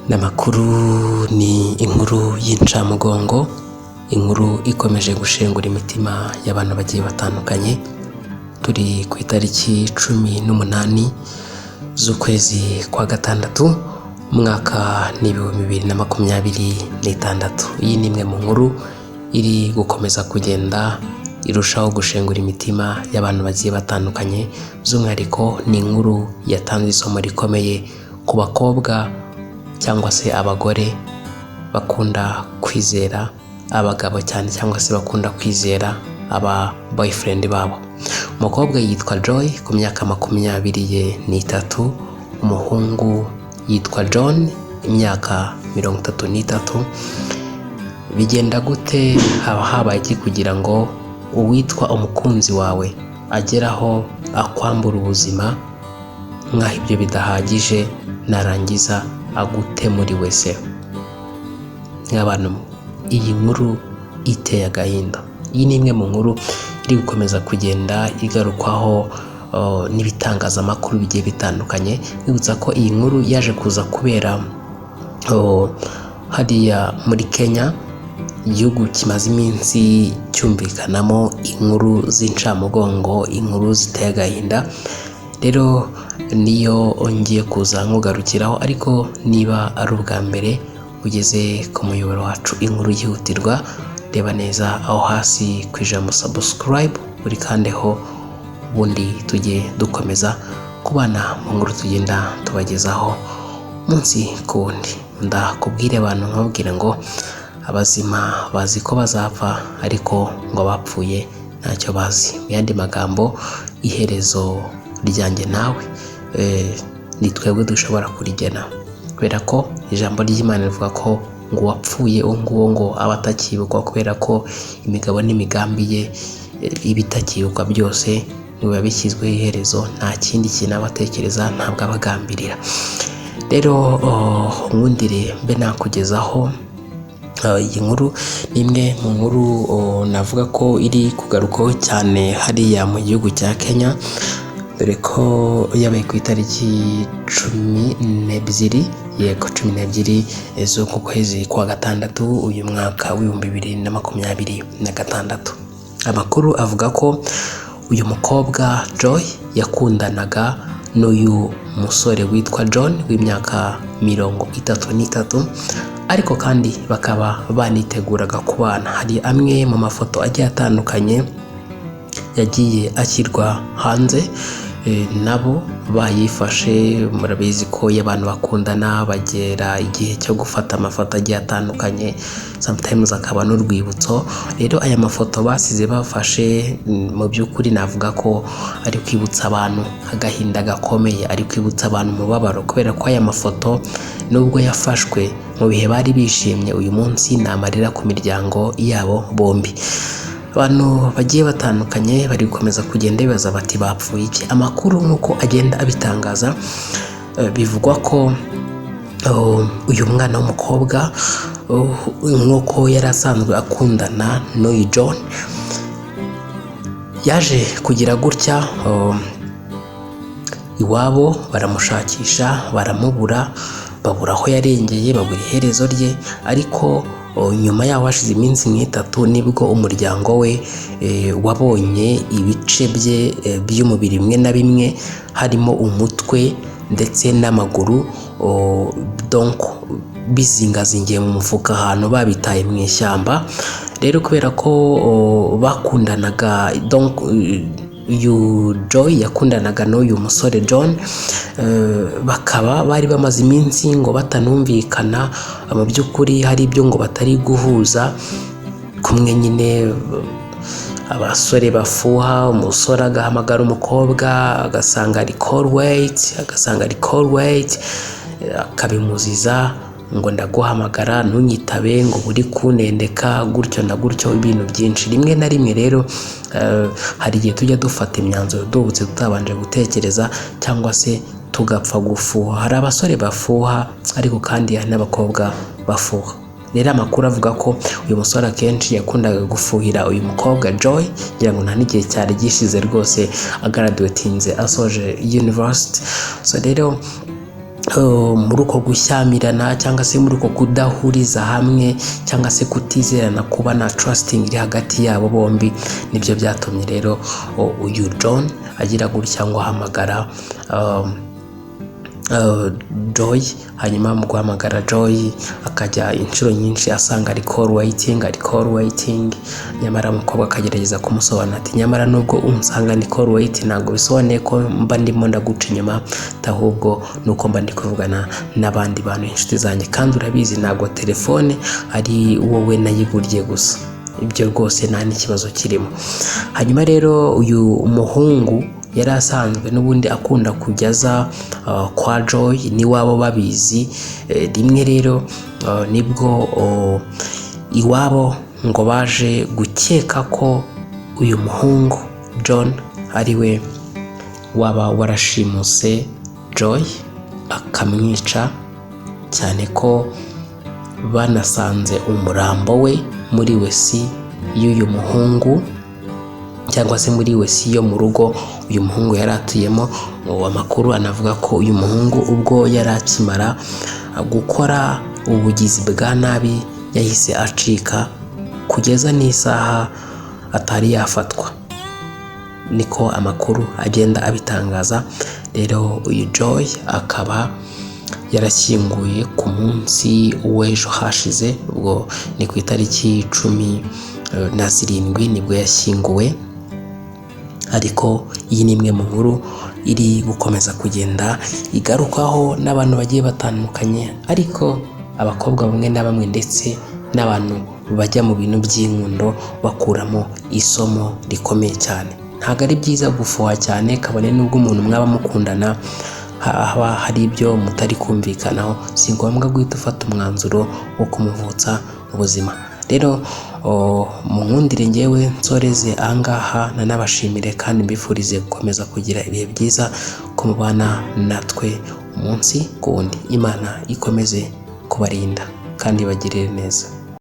Ni amakuru, ni inkuru y'incamugongo, inkuru ikomeje gushengura imitima y'abantu bagiye batandukanye. Turi ku itariki 18 z'ukwezi kwa gatandatu, umwaka ni 2026. Iyi ni imwe mu nkuru iri gukomeza kugenda irushaho gushengura imitima y'abantu bagiye batandukanye. By'umwihariko ni inkuru yatanze isomo rikomeye ku bakobwa cyangwa se abagore bakunda kwizera abagabo cyane, cyangwa se bakunda kwizera aba boyfriend babo. Umukobwa yitwa Joy, ku myaka 23, umuhungu yitwa John, imyaka 33. Bigenda gute? Haba habaye iki kugira ngo uwitwa umukunzi wawe ageraho akwambura ubuzima, nk'aho ibyo bidahagije, narangiza agute muri wese? Nk'abantu, iyi nkuru iteye agahinda. Iyi ni imwe mu nkuru iri gukomeza kugenda igarukwaho n'ibitangazamakuru bigiye bitandukanye. Nkwibutsa ko iyi nkuru yaje kuza kubera hariya muri Kenya, igihugu kimaze iminsi cyumvikanamo inkuru z'incamugongo, inkuru ziteye agahinda. Rero niyo ngiye kuza nkugarukiraho, ariko niba ari ubwa mbere ugeze ku muyoboro wacu Inkuru Yihutirwa, reba neza aho hasi ku ijambo subscribe, urikandeho, ubundi tujye dukomeza kubana mu nkuru tugenda tubagezaho umunsi ku wundi. Ndakubwire abantu, nkababwira ngo abazima bazi ko bazapfa, ariko ngo abapfuye ntacyo bazi. Mu yandi magambo, iherezo ryanjye nawe ni twebwe dushobora kurigena, kubera ko ijambo ry'Imana rivuga ko ngo uwapfuye uwo nguwo ngo aba atakibukwa, kubera ko imigabo n'imigambi ye iba itakibukwa, byose biba bishyizweho iherezo, nta kindi kintu aba atekereza, ntabwo aba agambirira. Rero nkundire mbe nakugezaho iyi nkuru. Ni imwe mu nkuru navuga ko iri kugarukwaho cyane hariya mu gihugu cya Kenya, dore ko yabaye ku itariki 12, yego, 12 z'uku kwezi kwa gatandatu, uyu mwaka w'2026. Amakuru avuga ko uyu mukobwa Joy yakundanaga n'uyu musore witwa John w'imyaka 33, ariko kandi bakaba baniteguraga kubana. Hari amwe mu mafoto agiye atandukanye yagiye ashyirwa hanze nabo bayifashe. Murabizi ko iyo abantu bakundana bagera igihe cyo gufata amafoto agiye atandukanye, sometimes akaba n'urwibutso. Rero aya mafoto basize bafashe, mu by'ukuri navuga ko ari kwibutsa abantu agahinda gakomeye, ari kwibutsa abantu umubabaro, kubera ko aya mafoto, nubwo yafashwe mu bihe bari bishimye, uyu munsi ni amarira ku miryango yabo bombi. Abantu bagiye batandukanye bari gukomeza kugenda bibaza bati: "Bapfuye iki?" Amakuru nk'uko agenda abitangaza, bivugwa ko uyu mwana w'umukobwa, nk'uko yari asanzwe akundana n'uyu John, yaje kugira gutya, iwabo baramushakisha baramubura, babura aho yarengeye, babura iherezo rye. Ariko nyuma yaho hashize iminsi nk'itatu, nibwo umuryango we wabonye ibice bye by'umubiri bimwe na bimwe, harimo umutwe ndetse n'amaguru, donc bizingazingiye mu mufuka ahantu babitaye mu ishyamba. Rero kubera ko bakundanaga, donc uyu Joy yakundanaga n'uyu musore John, bakaba bari bamaze iminsi ngo batanumvikana, mu by'ukuri hari ibyo ngo batari guhuza kumwe. Nyine abasore bafuha, umusore agahamagara umukobwa agasanga ari call wait, agasanga ari call wait, akabimuziza ngo ndaguhamagara ntunyitabe, ngo buri kunendeka gutyo na gutyo, ibintu byinshi. Rimwe na rimwe rero hari igihe tujya dufata imyanzuro duhubutse, tutabanje gutekereza, cyangwa se tugapfa gufuha. Hari abasore bafuha, ariko kandi hari n'abakobwa bafuha. Rero amakuru avuga ko uyu musore akenshi yakundaga gufuhira uyu mukobwa Joy, ngira ngo nta n'igihe cyari gishize rwose agraduatinze, asoje university. So rero Muri uko gushyamirana cyangwa se muri uko kudahuriza hamwe cyangwa se kutizerana, kuba na trusting iri hagati yabo bombi, nibyo byatumye rero uyu John agira gutya ngo ahamagara Joy. Hanyuma mu guhamagara Joy, akajya inshuro nyinshi asanga ari call waiting, ari call waiting. Nyamara umukobwa akagerageza kumusobanurira ati: "Nyamara nubwo unsanga ni call waiting, ntabwo bisobanuye ko mba ndimo ndaguca inyuma, ahubwo nuko mba ndi kuvugana n'abandi bantu, inshuti zanjye, kandi urabizi ntabwo telefone ari wowe nayiguriye gusa, ibyo rwose nta n'ikibazo kirimo." Hanyuma rero uyu muhungu yari asanzwe n'ubundi akunda kujya aza kwa Joy n'iwabo babizi. Rimwe rero nibwo iwabo ngo baje gukeka ko uyu muhungu John ari we waba warashimuse Joy akamwica, cyane ko banasanze umurambo we muri WC y'uyu muhungu cyangwa se muri WC yo mu rugo uyu muhungu yari atuyemo. Amakuru anavuga ko uyu muhungu ubwo yari akimara gukora ubugizi bwa nabi yahise acika, kugeza n'isaha atari yafatwa, niko amakuru agenda abitangaza. Rero uyu Joy akaba yarashyinguye ku munsi w'ejo hashize, ubwo ni ku itariki 17 nibwo yashyinguwe. Ariko iyi ni imwe mu nkuru iri gukomeza kugenda igarukwaho n'abantu bagiye batandukanye, ariko abakobwa bamwe na bamwe ndetse n'abantu bajya mu bintu by'inkundo bakuramo isomo rikomeye cyane. Ntabwo ari byiza gufuha cyane, kabone n'ubwo umuntu mwaba mukundana haba hari ibyo mutari kumvikanaho, si ngombwa guhita ufata umwanzuro wo kumuvutsa ubuzima. Rero mu nkundire ngewe nsoreze ahangaha, nanabashimire kandi mbifurize gukomeza kugira ibihe byiza ko mubana natwe umunsi ku wundi. Imana ikomeze kubarinda kandi ibagirire neza.